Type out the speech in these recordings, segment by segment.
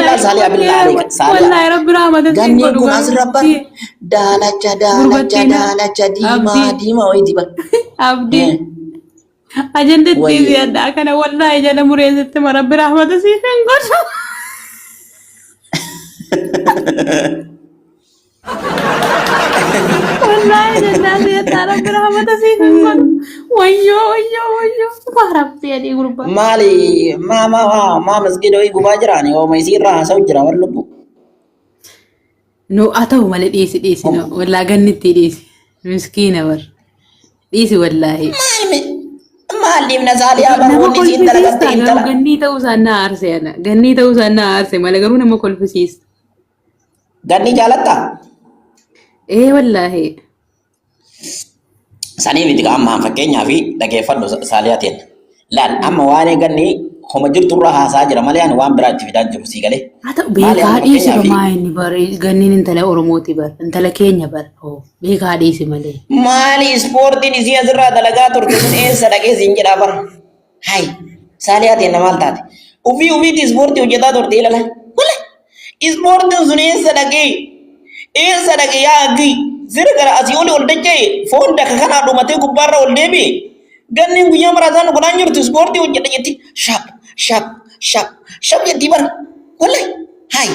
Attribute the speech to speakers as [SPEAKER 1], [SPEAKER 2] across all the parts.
[SPEAKER 1] laal Saaliyaa billaa aleeka. Saaliyaa.
[SPEAKER 2] Wallaahi rabbi rahmata siin
[SPEAKER 1] Ganniin
[SPEAKER 2] godhu
[SPEAKER 1] kun
[SPEAKER 2] garuu.
[SPEAKER 1] asirra bar daalacha daalacha
[SPEAKER 2] Gurbattiin
[SPEAKER 1] daalacha diimaa
[SPEAKER 2] Abdii.
[SPEAKER 1] diimaa wayiiti bar.
[SPEAKER 2] Abdii. Ajandatti
[SPEAKER 1] Wayye.
[SPEAKER 2] si'adha kana wallaahi jala mureessitti ma rabbi rahmata siif hin godhu. Wallaahi jennaan si'adha rabbi rahmata siif hin godhu. Wayyoo wayyoo wayyoo waa rabbi adii gurbaa.
[SPEAKER 1] Maali maa maa maa maa masgiida wayii gubaa jiraani hooma isii irraa haasa'u jira war lubbu.
[SPEAKER 2] Nu haa ta'u malee dhiisi dhiisi nu wallaa gannitti dhiisi miskiina bar dhiisi wallaahi.
[SPEAKER 1] Maal maal dhiibna saaliyaa bar
[SPEAKER 2] Nama
[SPEAKER 1] wanni isiin
[SPEAKER 2] kolfisiista
[SPEAKER 1] dalagatte
[SPEAKER 2] garuu
[SPEAKER 1] intala.
[SPEAKER 2] gannii ta'uu isaan na aarse ana gannii ta'uu isaan na aarse malee garuu nama kolfisiista.
[SPEAKER 1] Ganni jaalattaa?
[SPEAKER 2] Ee wallaahi.
[SPEAKER 1] Sanii miti amma fakkeenyaa fi dhageeffadhu saaliyaatiin. Laal amma waan ganni homa jirtu irraa haasaa jira malee ani waan biraa itti fidaa jiru sii galee.
[SPEAKER 2] Haa ta'u
[SPEAKER 1] Maali
[SPEAKER 2] beekaa
[SPEAKER 1] amma
[SPEAKER 2] dhiisi
[SPEAKER 1] fakkeenyaa fi
[SPEAKER 2] maa inni bar ganniin intala Oromooti bar intala keenya bar hoo beekaa dhiisi malee.
[SPEAKER 1] Maali ispoortiin isii asirraa dalagaa turte sun eessa dhaqee siin jedhaa bara. Hay saaliyaatiin na maal taate? Ufii ufiitti ispoortii hojjetaa turte ilala. Wala ispoortiin sun eessa dhaqee? Eessa dhaqe yaa aggii? Sira gara asii oli ol dacha'e foon daka kanaa dhumatee gubbaarra ol deebi'e. Ganniin guyyaa maraataan godhaan jirtu ispoortii hojjedha jetti shap shap shap shap jetti bara. Wallahi hay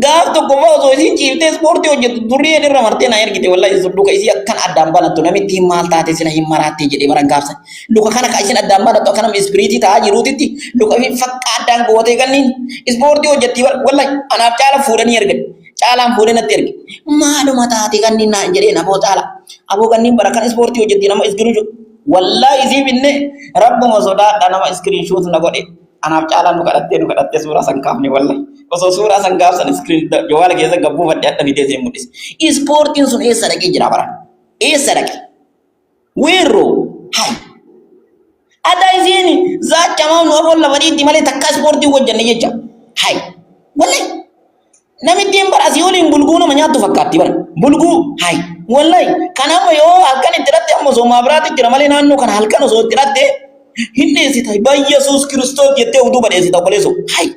[SPEAKER 1] gaaf tokko fa'aa osoo isiin ciiftee ispoortii hojjettu durriin irra martee na ergite wallahi sun luka isii akkan addaan banattu namittiin maal taate sila hin maraattee jedhee baran gaafsan. Luka kana ka isin addaan banattu akka nama ispiriitii ta'aa jiruutitti luka fi fakka addaan gootee ganniin ispoortii hojjetti wallahi anaaf caala fuudhanii ergan. Caalaan fuudhee natti erge. Maaluma taate ganniin naan jedheen aboo caala. Aboo ganniin bara kan ispoortii hojjetti nama iskiriin wallahi isii binne rabbuma sodaadha nama iskiriin shuut na godhe. Anaaf caalaan nu kadhattee nu kadhattee suuraa san kaafne wallahi. Osoo suuraa san gaafsan iskiriin jawaala keessa gabbuufadhe adda fidee isin mul'ise. Ispoortiin sun eessa dhaqee jira bara? Eessa dhaqe? Weerroo hay. Ada isiin zaachamaa nu afoon lafa dhiitti malee takka ispoortii hojjenne jecha. Hay. Wallahi. Namittiin bara asii oliin bulguu nama nyaattu fakkaatti bara. Bulguu hay. Wallahi. Kan amma yoo halkan itti hidhatte amma osoo maabiraatti jira malee naannoo kana halkan osoo itti hidhatte hin dheessita. Bayyesuus Kiristoos jettee utuu badheessita obboleessoo. Hay.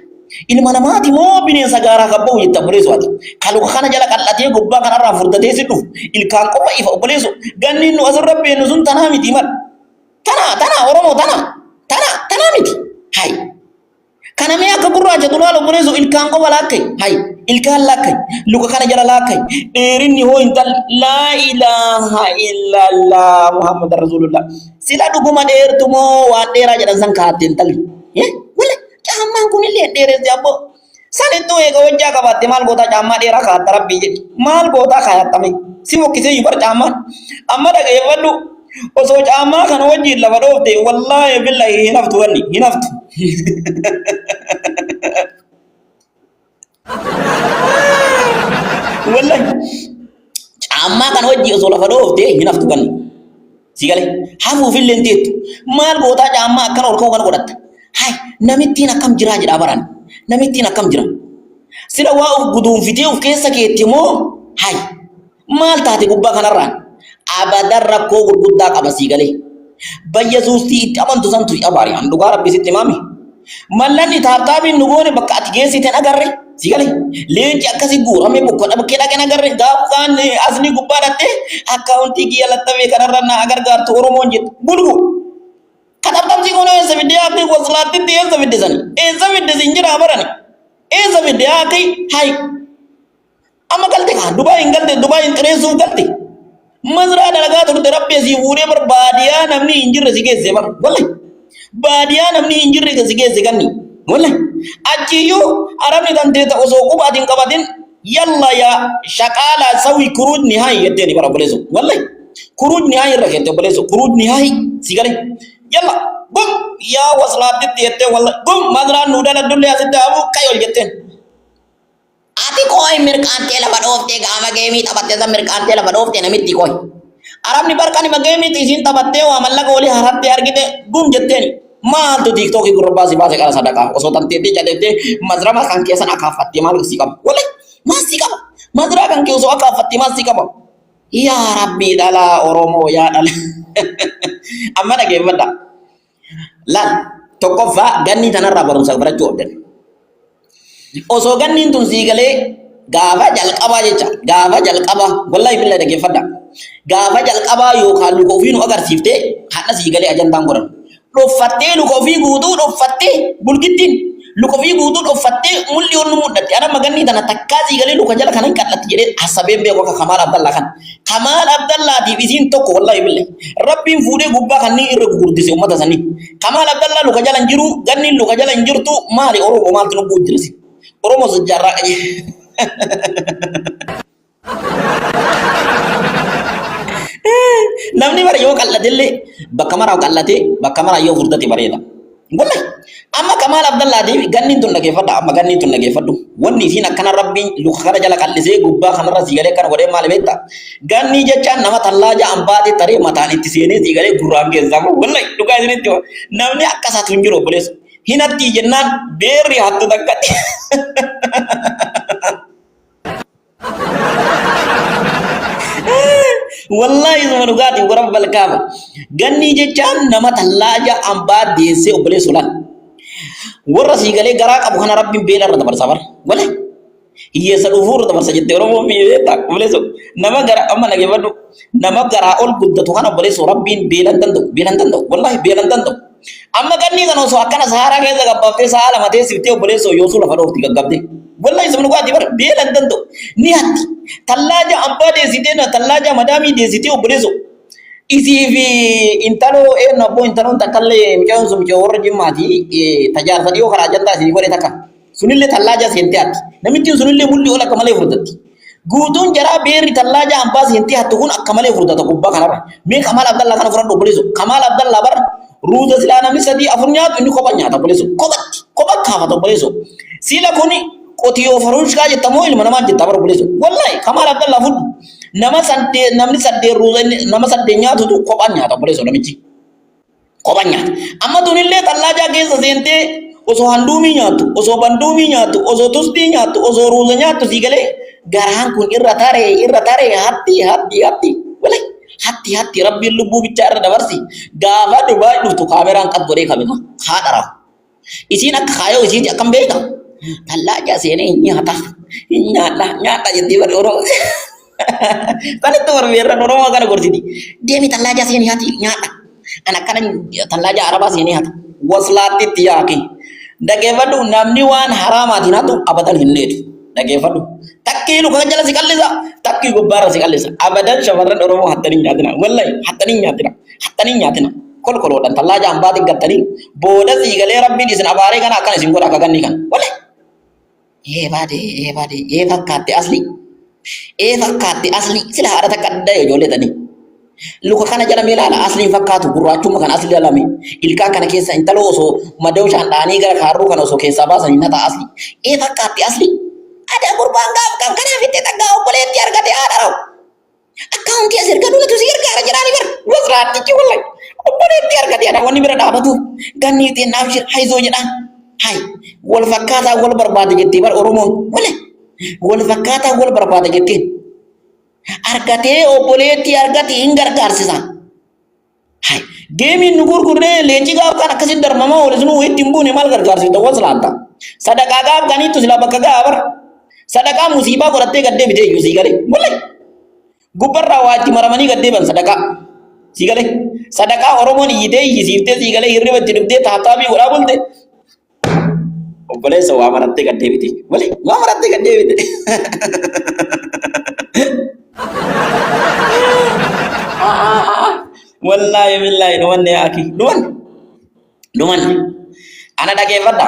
[SPEAKER 1] Ilma namaati moo bineensa gaaraa kan ba'u jetta obboleessoo ati. Kan luka kana jala qal'atee gubbaa kanarraa furdatee si dhufu ilkaan qofa ifa obboleessoo. Ganni nu asirra beennu sun tanaa miti mal. Tanaa tanaa Oromoo tanaa tanaa tanaa miti. Hay. Kana mee akka gurraacha tulaal obboleessoo ilkaan qofa laakkai. Hay. Ilkaan laakkai. Luka kana jala laakkai. Dheerinni hoo hin talle. Laa ilaaha illallah Muhammad Rasulullah. Sila dhuguma dheertu moo waan dheeraa jedhan san kaatte hin talle. Eh? Wala caammaan kun illee dheeresse abboo. Sanittuu eega hojjaa qabaatte maal gootaa caammaa dheeraa kaatta rabbii jedhi. Maal gootaa kaayattame. Si fokkisee iyyuu bar caammaan. Amma dhageeffadhu. Osoo caammaa kana wajjin lafa dhoofte wallaahi billahi hin haftu wanni hin haftu. Wallahi caammaa kana wajjin osoo lafa dhoofte hin haftu ganni. Si gale hafuuf illee hin teettu. Maal gootaa caammaa akkana ol ka'u kana godhatta. Hay namittiin akkam jiraa jedhaa baraan. Namittiin akkam jira. Sila waa of guduunfitee of keessa keetti moo hay maal taate gubbaa kanarraan abadan rakkoo gurguddaa qaba sii galee. Bayyasuustii itti amantu santu si abaari. An dhugaa rabbi sitti himaami. Mallanni taaptaabiin nu goone bakka ati geessite hin agarre. Si galee leenci akkasi guuramee bukka dhabkee dhaqe hin agarre. Gaafa kaan asni gubbaa dhatte akkaawuntii kiyya laxxafee kanarra na gargaartu Oromoon jettu. Bulgu. Kan dhabdhamsi kun eessa fidde akka waslaattitti eessa fidde sani? Eessa fidde sin jira barani? Eessa fidde akka hay. Amma galte kaa Dubaay hin galte Dubaay hin xireessuuf galte. Mazraa dalagaa turte rabbi asii fuudhee bar baadiyaa namni hin jirre si geesse bar wallahi. Baadiyaa namni hin jirre si geesse ganni wallahi. Achiyyuu arabni kan teeta osoo quba ati hin qabatin yalla yaa shaqaalaa sawi kuruuj nihaayi jetteeni bara obboleessu wallahi. Kuruuj nihaayi irra keette obboleessu kuruuj nihaayi si gale. Yalla gum yaa waslaattitti jettee wallahi gum mazraan nuu daladdullee asitti hafu ka'i ol jetteen. Ati qooyi mirqaantee lafa dhooftee gaafa geemii taphatte san mirqaantee lafa dhooftee namitti qooyi. Arabni barqanima geemiitti isiin taphattee waa mallaqa olii harattee argite gum jetteeni. Maaltu tiiktookii gurrabbaa si baase qara sadaqaa osoo tanteettee catettee mazrama kan keessan akaaffattee maal si qaba. Wallahi maal si qaba. Mazraa kan kee osoo akaaffattee maal si qaba. Yaa Rabbii dhalaa Oromoo yaa dhala. Amma dhageeffadha. Laal tokkoffaa ganni tanarraa barumsa barachuu qabdan. Osoo ganniin tun sii galee gaafa jalqabaa jecha gaafa jalqabaa wallahi billahi dhaggeeffadha. Gaafa jalqabaa yookaan luka ofii nu agarsiiftee hadha sii galee ajandaan godhan. Dhoffattee luka ofii guutuu dhoffattee bulgittiin luka ofii guutuu dhoffattee mulli ol nu mul'atti. Ana magannii tana takkaa sii galee luka jala kana hin qal'atti jedhee hasabeen beeku akka Kamaal Abdallaa kan. Kamaal Abdallaatiif isiin tokko wallahi billahi. Rabbiin fuudhee gubbaa kanneen irra gugurdise uummata sanii. Kamaal Abdallaa luka jala hin jiru, ganniin luka jala hin jirtu, maali Oromoo maaltu lubbuu jira si? Oromoo sijjaarraa qaje. Namni bara yoo qal'atellee bakka maraa qal'atee bakka maraa yoo furdate bareeda. Wallahi amma Kamaal Abdallaatiif ganniin tun dhageeffadha amma ganniin tun dhageeffadhu. Wanni isiin akkana rabbiin luka kana jala qal'isee gubbaa kanarra sii galee akkana godhee maali beektaa? Gannii jechaan nama tallaaja ambaatee taree mataan itti seenee sii galee gurraan keessaa bahu. Wallahi dhugaa isinitti hima. Namni akka isaatu hin jiru obboleessa. Hin hattii jennaan beerri hattu takkatti. Wallahi isuma dhugaati warra balkaama. Gannii jechaan nama tallaaja ambaa deessee obboleessu laal. Warra sii galee garaa qabu kana rabbiin beela irra dabarsa bara. Wallahi. Hiyyeessa dhufuu irra dabarsa jette Oromoon biyya beektaa obboleessu. Nama gara amma dhageeffadhu. Nama garaa ol guddatu kana obboleessu rabbiin beela hin danda'u. Beela hin danda'u. Wallahi beela hin danda'u. Amma gannii kana osoo akkana sahaaraa keessa gabbaaftee sa'a lama teessiftee obboleessoo yoosuu lafa dhoofti gaggabdee. Wallahi isuma dhugaatii bara beela hin danda'u. Ni hatti. Tallaaja abbaa deessitee na tallaaja madaamii deessitee obboleessoo. Isii fi intaloo eenyu abboo intaloon takkallee mucayyoon sun mucayyoo warra jimmaati tajaarsa dhiyoo karaa ajandaa isinii godhe takka. Sunillee tallaaja seentee hatti. Namittiin sunillee mulli ol akka malee furdatti. Guutuun jaraa beerri tallaaja ambaa seentee hattu kun akka malee furdata gubbaa kanarra. Mee Kamaal Abdallaa kana fudhadhu obboleessu. Kamaal Abdallaa bar ruuza silaa namni sadii afur nyaatu inni kopha nyaata obboleessu. Kophatti kopha kaafata obboleessu. Sila kuni qotiyoo faruushkaa jetta moo ilma namaa jetta bar obboleessu. Wallahi Kamaal Abdallaa fudhu. Nama saddeet namni saddeet ruuza inni nama saddeet nyaatutu kopha nyaata obboleessu namichi. Kophan nyaata. Amma tunillee tallaajaa keessa seentee osoo handuumii nyaattu, osoo banduumii nyaattu, osoo tustii nyaattu, osoo ruuza nyaattu sii galee garaan kun irra taree irra taree hatti hatti hatti walahi hatti hatti rabbiin lubbuu bichaa irra dabarsi gaafa Dubaay dhuftu kaameraan qad godhee kabima haadha Isiin akka kaayoo isiiti akkam beekta? Tallaajaa seenee hin nyaata, hin nyaadha, nyaadha jettee bari Oromoo. Sanitti warbeerran Oromoo akkana gorsiti. Deemi tallaajaa seenii haati nyaadha. An akkana tallaajaa Arabaa seenee hata. Waslaattitti yaaki. Dhageeffadhu namni waan haraamaatiin hatu abadan hin leetu. Dhageeffadhu. Takkii luka jala si qallisa, takkii gubbaarra si qallisa. Abadan shamarran Oromoo hattanii nyaatina. Wallahi hattanii nyaatina. Hattanii nyaatina. Kolkoloodhaan tallaaja hambaatiin gattanii booda sii galee rabbiin isin abaaree kana akkana isin godha akka gannii kana. Wallahi. Ee baade ee baade ee fakkaatte asli. Ee fakkaatte asli sila haadha takka adda ijoollee tanii. Luka kana jala mee ilaala asliin fakkaatu gurraachumma kana asli ilaalame ilkaan kana keessa intaloo osoo madooshaan dha'anii gara kaarruu kana osoo keessaa baasanii na ta'a asli. Ee fakkaatti asli. Ada gurbaan gaaf kan kanaaf itti dhaggaa obboleettii argate haadha rawu. Akkaawuntii as erga duulatu si gargaara jedhaani bar. Wasraattichi wallahi obboleettii argate ada wanni bira dhaabatu gannii ta'e naaf shir hayzoo jedhaan. Hay wal fakkaataa wal barbaada jettee bar Oromoon wallahi wal fakkaataa wal barbaada jettee. Argatee obboleettii argate hin gargaarsisa. Hay geemiin nu gurgurree leenci gaaf kan akkasitti darmamaa oole sunuu wayitti hin buune maal gargaarsifta waslaanta. Sadaqaa gaaf kaniittu silaa bakka ga'a bara. Sadaqaa musiibaa godhattee gad deebitee iyyuu sii galee. Wallahi gubbarraa waa itti maramanii gad deeban sadaqaa. Sii galee. Sadaqaa Oromoon iyyitee iyyisiiftee sii galee hirriba itti dhuftee taataabii godhaa bulte. Obboleessa waa marattee gad deebite. Wali waa marattee gad deebite. Wallaahi billaahi dhumanne yaaki dhumanne dhumanne ana dhageeffadha.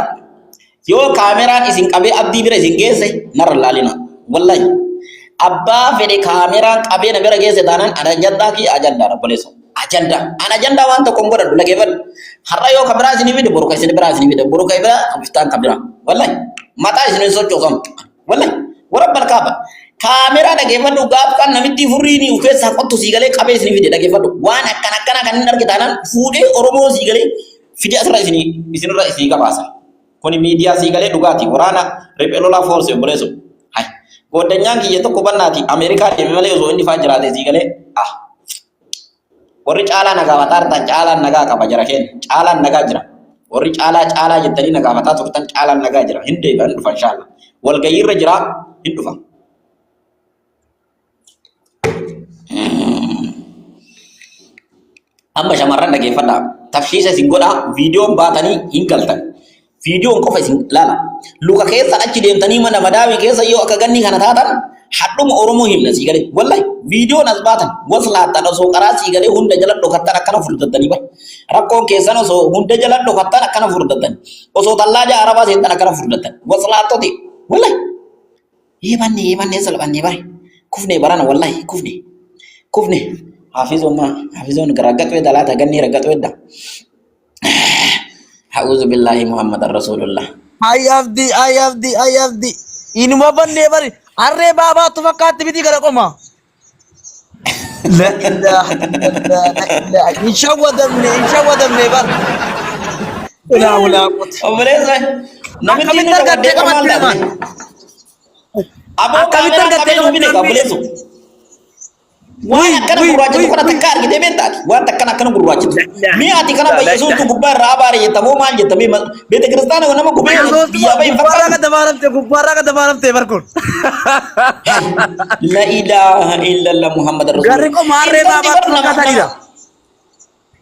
[SPEAKER 1] Yoo kaameraan isin qabee abdii bira isin geesse narra laalina. Wallaahi abbaa fedhe kaameraan qabee na bira geesse taanaan ana ajandaa kiyya ajandaadha obboleessa. Ajandaa. An ajandaa waan tokko hin godhadhu dhageeffadhu. Har'a yoo kan biraa isinii fide boru kan isin biraa isinii fide boru kan biraa kan biftaan kan biraa. Wallahi mataa isin hin sochoosamu. Wallahi warra balkaaba. Kaameraa dhageeffadhu gaaf kan namitti furrii ni of keessaa qottu sii galee qabee isinii fide dhageeffadhu. Waan akkan akkana kan hin arge taanaan fuudhee Oromoo sii galee fide asirra isinii isinirra isinii gabaasa. Kuni miidiyaa sii galee dhugaati. Waraana riphee lolaa foorse obboleessu. Hay. Gooddanyaan kiyya tokko bannaati Ameerikaa deeme malee osoo inni faa jiraate sii galee. Ah. Warri caalaa nagaa mataa artan caalaan nagaa qaba jara keenya. Caalaan nagaa jira. Warri caalaa caalaa jettanii na gaafataa turtan caalaan nagaa jira. Hin deebi'a hin dhufa inshallah. Walgahii irra jira hin dhufa. Amma shamarran dhageeffadhaa. Tafshiisa isin godhaa viidiyoon baatanii hin galtan. Viidiyoon qofa isin laala. Luka keessan achi deemtanii mana madaamii keessa yoo akka ganni kana taatan hadhuma Oromoo himna sii galee. Wallahi viidiyoon as baatan waslaattan osoo qaraa sii galee hunda jala dhokattan akkana furdattanii bar. Rakkoon keessan osoo hunda jala dhokattan akkana furdattan. Osoo tallaajaa arabaa seentan akkana furdattan. Waslaattoti. Wallahi. Eebanne eebanne salphanne bare. Kufne barana wallahi kufne. Kufne. Hafizoon ma hafizoon raggaxu edda laata ganni raggaxu edda. A'uuzu billahi Muhammadan Rasulullah.
[SPEAKER 3] Ay abdi ay abdi ay abdi inuma bannee bari harree baabaattu fakkaatti miti gara qoma. La ilaha illallah la ilaha hin shawwadamne hin shawwadamne bar. Ulaa ulaa quwwata.
[SPEAKER 1] Obboleessa namitti
[SPEAKER 3] Akkamitti
[SPEAKER 1] nu
[SPEAKER 3] argattee
[SPEAKER 1] shawaddee maal
[SPEAKER 3] qabattee
[SPEAKER 1] taate?
[SPEAKER 3] maan?
[SPEAKER 1] Aboo
[SPEAKER 3] Akkamitti
[SPEAKER 1] kaameraa
[SPEAKER 3] argattee
[SPEAKER 1] qabee nu bine
[SPEAKER 3] qabattee
[SPEAKER 1] obboleessu. Waan
[SPEAKER 3] Wuy
[SPEAKER 1] akkana
[SPEAKER 3] wuy
[SPEAKER 1] gurraachitu
[SPEAKER 3] wuy
[SPEAKER 1] kana
[SPEAKER 3] wuy.
[SPEAKER 1] takka argitee beektaati. Waan akkana akkana gurraachitu. Mee ati kana bayyisuutu gubbaa irraa abaare jetta moo maal jetta mee beete kiristaana nama gubee biyyaa bahe hin
[SPEAKER 3] Gubbaarraa
[SPEAKER 1] fakkaatu.
[SPEAKER 3] gad dabaalamte gubbaarraa gad dabaalamte barkuun.
[SPEAKER 1] La ilaha illallah Muhammad
[SPEAKER 3] Garri
[SPEAKER 1] Rasulullah.
[SPEAKER 3] qoma harree
[SPEAKER 1] Intalli
[SPEAKER 3] baabaattu
[SPEAKER 1] bar nama
[SPEAKER 3] fakkaataniidha.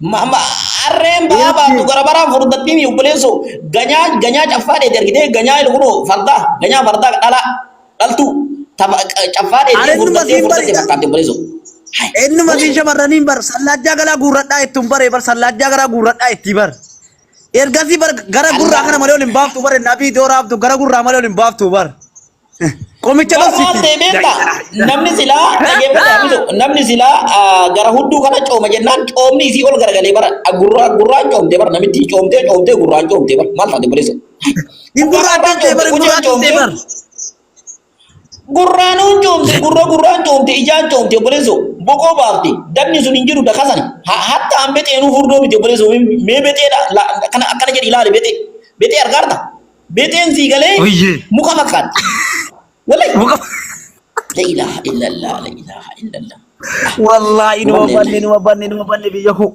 [SPEAKER 1] nama ma harreen ba'aa baattu gara baraan furdattii mi obboleesso ganyaa ganyaa caffaa dheete argitee ganyaa ilkunoo fardaa ganyaa fardaa dhala dhaltuu caffaa dheetee
[SPEAKER 3] Ani innuma
[SPEAKER 1] furdattee
[SPEAKER 3] siin
[SPEAKER 1] furdattee
[SPEAKER 3] bareeda.
[SPEAKER 1] fakkaatti obboleesso. Hai.
[SPEAKER 3] Innuma siin shamarraniin bar sallaajjaa galaa guurradhaa ittuun baree bar sallaajjaa garaa guurradhaa itti bar. Ergasii bar gara gurraa kana malee ol hin baaftu bar nabii iddoo raaftu gara gurraa malee ol hin baaftu bar. Qomicha
[SPEAKER 1] Bar maal
[SPEAKER 3] dhoksiti.
[SPEAKER 1] ta'e beektaa? Namni silaa dhageeffadhaa bisu namni silaa gara hudduu kana cooma jennaan coomni isii ol garagalee bara gurraa gurraan coomtee bara namitti coomtee coomtee gurraan coomtee bara maal taate obboleessa?
[SPEAKER 3] Hin
[SPEAKER 1] Gurraan
[SPEAKER 3] gurraattiin
[SPEAKER 1] coomte
[SPEAKER 3] bar hin
[SPEAKER 1] quceen
[SPEAKER 3] gurraattiin
[SPEAKER 1] coomtee
[SPEAKER 3] bar.
[SPEAKER 1] Gurraanuun coomte gurra gurraan coomte ijaan coomte obboleesso boqoo baafte dabni sun hin jiru dakasani hatta an bexeenuu furdoo miti obboleesso mee bexeedha akkana akkana jedhi ilaali bexee bexee argaarta bexeen sii galee
[SPEAKER 3] Oyyee.
[SPEAKER 1] muka fakkaatti wallahi
[SPEAKER 3] Muka.
[SPEAKER 1] la ilaha illallah la ilaha illallah.
[SPEAKER 3] Wallaahi numa
[SPEAKER 1] Gubanne
[SPEAKER 3] banne numa banne numa banne biyya koo.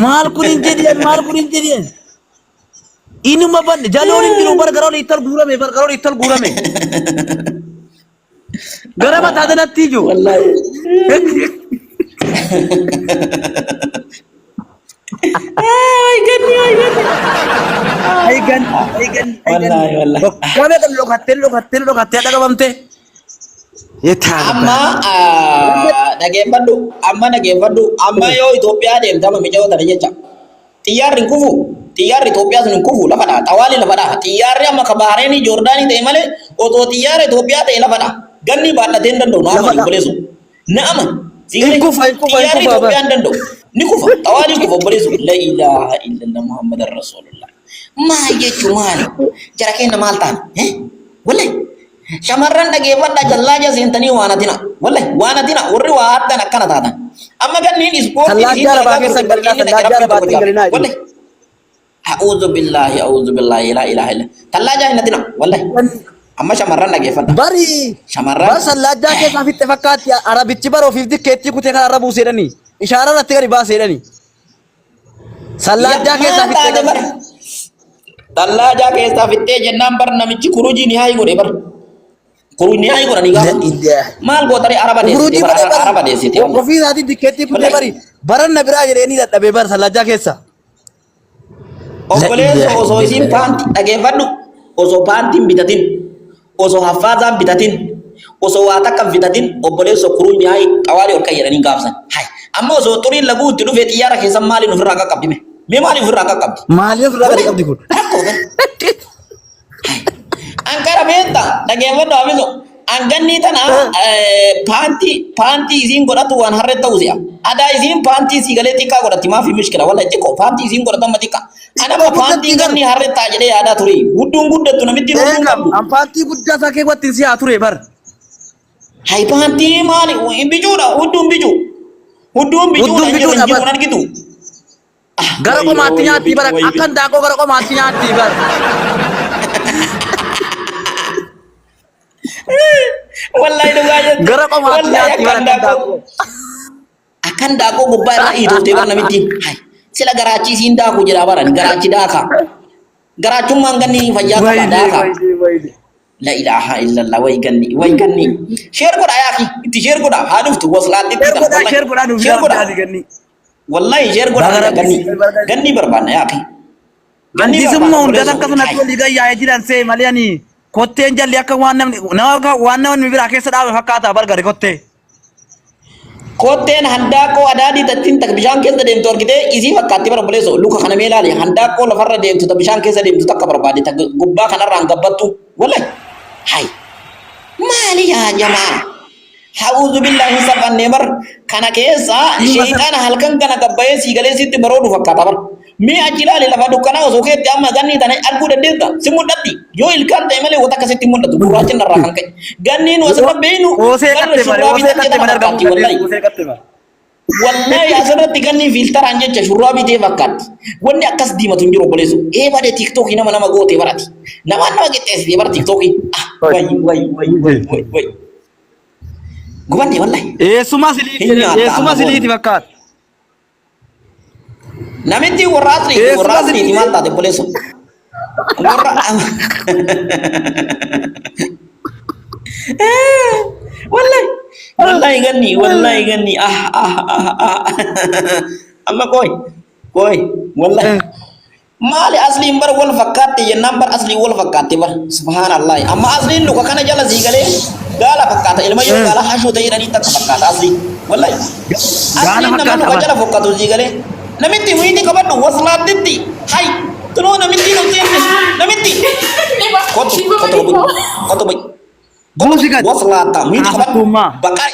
[SPEAKER 3] Maal kun hin jedhiyan maal kun hin jedhiyan. Inuma banne jaloon hin jiru bar gara olii itti ol guurame bar gara olii itti ol guurame. Gara mataa kanatti ijoo.
[SPEAKER 1] Wallahi. Ay ganni ay ganni.
[SPEAKER 3] Ay ganni ay ganni ay ganni.
[SPEAKER 1] Wallahi wallahi.
[SPEAKER 3] Waggaa meeqa dhokattee dhokattee dhokattee hadha qabamte.
[SPEAKER 1] Amma dhageeffadhu amma dhageeffadhu amma yoo Itoophiyaa deemte amma micaa'oo tana jecha xiyyaarri hin kufu xiyyaarri Itoophiyaa sun hin kufu lafa dha xawaali lafa dha xiyyaarri amma ka Bahareenii Joordaanii ta'e malee otoo xiyyaara Itoophiyaa ta'e lafa dha ganni baadhatee hin danda'u na
[SPEAKER 3] Lafa
[SPEAKER 1] amani
[SPEAKER 3] dha.
[SPEAKER 1] obboleessu na amani si
[SPEAKER 3] Hin
[SPEAKER 1] galee
[SPEAKER 3] kufa hin kufa hin
[SPEAKER 1] xiyyaarri
[SPEAKER 3] kufa bar.
[SPEAKER 1] Itoophiyaa hin danda'u ni kufa xawaalii kufa obboleessu la ilaaha illallah Muhammadan Rasulullah maal jechuu maali jara keenya maal ta'an eh wallahi Shamarran dhageeffadha jallaaja seentanii waan hatina. Wallahi waan hatina warri waa hattan akkana taatan. Amma ganniin ispoortiin isiin
[SPEAKER 3] Sallaajjaa
[SPEAKER 1] dalagaa
[SPEAKER 3] rabaa keessa
[SPEAKER 1] turte
[SPEAKER 3] hin galinaa
[SPEAKER 1] bakki inni dhaqe
[SPEAKER 3] sallaajjaa
[SPEAKER 1] rabbiin
[SPEAKER 3] rabaatti
[SPEAKER 1] tokko
[SPEAKER 3] hin
[SPEAKER 1] jaala.
[SPEAKER 3] galinaa jedhu.
[SPEAKER 1] Wallahi a'uudhu billaahi a'uudhu billaahi laa ilaaha illa. Tallaajaa hin hatina wallahi. Amma shamarran dhageeffadha.
[SPEAKER 3] Bari
[SPEAKER 1] Shamarran
[SPEAKER 3] bar sallaajjaa keessaa fixxe fakkaatti arabichi bara ofiif dikkeettii kutee kana irra buuseedhani. Ishaara irratti gadi baaseedhani. Sallaajjaa keessaa
[SPEAKER 1] maal
[SPEAKER 3] fixxee
[SPEAKER 1] taate bar. Tallaajaa keessaa fixxee jennaan bar namichi kurujii ni haayi godhe bar. Kurujii ni haayi godhanii gaafa. Maal gootare araba deessite
[SPEAKER 3] Uruujii
[SPEAKER 1] bar
[SPEAKER 3] godhee bari
[SPEAKER 1] araba deessite wallahi.
[SPEAKER 3] ofii isaatii dikkeettii kutee
[SPEAKER 1] Wallahi.
[SPEAKER 3] bari baran na biraa jedhee ni dadhabee bar sallaajjaa keessa.
[SPEAKER 1] Obboleessa osoo isiin paanti dhageeffadhu osoo paantiin bitatin osoo haffaazaan bitatin osoo waa takka hin bitatin obboleessa kuruu nyaayii xawaalii ol qayyadanii gaafsan. Hai amma osoo xuriin laguu itti dhufee xiyyaara keessan maaliin ofirraa qaqqabdi mee? Mee maaliin ofirraa qaqqabdi?
[SPEAKER 3] Maaliin ofirraa gadi qabdi kun?
[SPEAKER 1] Rakkoo gara. Ankara beekta dhageeffadhu hafiso. Angannii tana paantii paantii isiin godhatu waan harree ta'u si'a. Adaa isiin paantii sii galee xiqqaa godhatti maafi mishkila walla xiqqoo paantii isiin godhatu amma xiqqaa. Ana amma
[SPEAKER 3] Xiqqoo
[SPEAKER 1] paantii
[SPEAKER 3] guddatti gar.
[SPEAKER 1] ganni harree ta'a jedhee yaadaa ture. Hudduun guddattu namittiin hudduu hin
[SPEAKER 3] Eega
[SPEAKER 1] qabdu.
[SPEAKER 3] an paantii guddaa isaa kee wattiin si haa ture bar.
[SPEAKER 1] Hay paantii maali bicuudha hudduun bicuu. Hudduun bicuudha
[SPEAKER 3] Hudduun
[SPEAKER 1] hin jiru
[SPEAKER 3] bicuudha
[SPEAKER 1] hin jiru
[SPEAKER 3] bar.
[SPEAKER 1] hin argitu.
[SPEAKER 3] Gara
[SPEAKER 1] Wayyoo
[SPEAKER 3] qomaatti
[SPEAKER 1] wayyoo
[SPEAKER 3] nyaatti
[SPEAKER 1] bicuu
[SPEAKER 3] bara
[SPEAKER 1] wayyoo
[SPEAKER 3] akka
[SPEAKER 1] bicuu.
[SPEAKER 3] handaaqoo gara qomaatti nyaatti bara.
[SPEAKER 1] Wallahi dhugaa jette.
[SPEAKER 3] Gara qomaatti
[SPEAKER 1] Wallahi
[SPEAKER 3] nyaatti
[SPEAKER 1] akka
[SPEAKER 3] bara akka
[SPEAKER 1] handaaqoo
[SPEAKER 3] handaaqoo.
[SPEAKER 1] akka handaaqoo gubbaa irraa iitooftee bar namittiin. Hay Sila garaachi isiin daaku jedhaa baran garaachi daaka. Garaachummaan ganni fayyaa qaba
[SPEAKER 3] Wayidee
[SPEAKER 1] daaka.
[SPEAKER 3] wayidee wayidee.
[SPEAKER 1] La ilaaha illallah way ganni way ganni. Sheer godha yaaki itti sheer godha haa dhuftu waslaatti
[SPEAKER 3] Sheer godhaa sheer godhaa nuuf
[SPEAKER 1] Sheer godha.
[SPEAKER 3] yaadi ganni.
[SPEAKER 1] Wallahi sheer godha
[SPEAKER 3] Baga
[SPEAKER 1] ganni
[SPEAKER 3] rabbi
[SPEAKER 1] ganni barbaanna yaaki. Ganni
[SPEAKER 3] Antisumma
[SPEAKER 1] barbaanna
[SPEAKER 3] hunda
[SPEAKER 1] obboleessa
[SPEAKER 3] takka sanatti
[SPEAKER 1] koo.
[SPEAKER 3] walii gayyaa'ee jiran see malee ani kotteen jalli akka waan namni nama akka waan namni biraa keessa dhaabe fakkaata bargare kottee.
[SPEAKER 1] Kotteen handaaqqoo adaadii tattiin tak bishaan keessa deemtu argitee isii fakkaatti bara obboleessoo luka kana mee ilaali handaaqqoo lafarra deemtu ta bishaan keessa deemtu takka barbaade ta gubbaa kanarraan gabbattu wallahi hay maali yaa jamaa ha'uuzu billaahi hin salphannee bar kana keessa sheeyxaana halkan kana gabbayee sii galee sitti baroodu fakkaata bar Mee achi ilaali lafa dukkanaa osoo keetti amma gannii tana arguu dandeetta si mul'atti yoo ilkaan ta'e malee wanta akkasitti hin mul'atu gurraachin irraa kan ka'e ganni nu asirra beeynu
[SPEAKER 3] Qoosee
[SPEAKER 1] garra
[SPEAKER 3] qatte malee
[SPEAKER 1] shurraabii
[SPEAKER 3] qoosee
[SPEAKER 1] takkee
[SPEAKER 3] qatte
[SPEAKER 1] tana
[SPEAKER 3] malee argamuu
[SPEAKER 1] fakkaatti wallahi
[SPEAKER 3] dandeessu qoosee qatte malee.
[SPEAKER 1] Wallahi asirratti ganni fiiltaraan jecha shurraabii ta'e fakkaatti wanni akkas diimatu hin jiru obboleessu ee badee tiiktookii nama nama goote barati namaan nama qixxeessite bara tiiktookii ah way way way way way way gubanne wallahi
[SPEAKER 3] Eessuma siliiti
[SPEAKER 1] hin nyaatta
[SPEAKER 3] eessuma
[SPEAKER 1] amma booda.
[SPEAKER 3] siliiti fakkaata.
[SPEAKER 1] Namitti warra asliiti warra
[SPEAKER 3] Eessuma
[SPEAKER 1] asliiti
[SPEAKER 3] siliiti.
[SPEAKER 1] maal taate obboleesso? Warra wallahi wallahi ganni wallahi ganni ah ah ah ah amma qoy qoy wallahi Maali asliin bar wal fakkaatte jennaan bar asliin wal fakkaatte bar subhaanallahi amma asliin luka kana jala sii galee gaala fakkaata ilma yoo gaala hashoo ta'e jedhanii takka fakkaata asliin wallahi
[SPEAKER 3] Gaala
[SPEAKER 1] asliin nama
[SPEAKER 3] fakkaata
[SPEAKER 1] luka
[SPEAKER 3] bar.
[SPEAKER 1] jala fokkatu sii galee namitti wiiti qabadhu waslaattitti hay tunoo namitti nutti namitti kottu kottu kottu
[SPEAKER 3] Buusi gad.
[SPEAKER 1] waslaatta wiiti qabadhu
[SPEAKER 3] Haasoftummaa.
[SPEAKER 1] baqaa.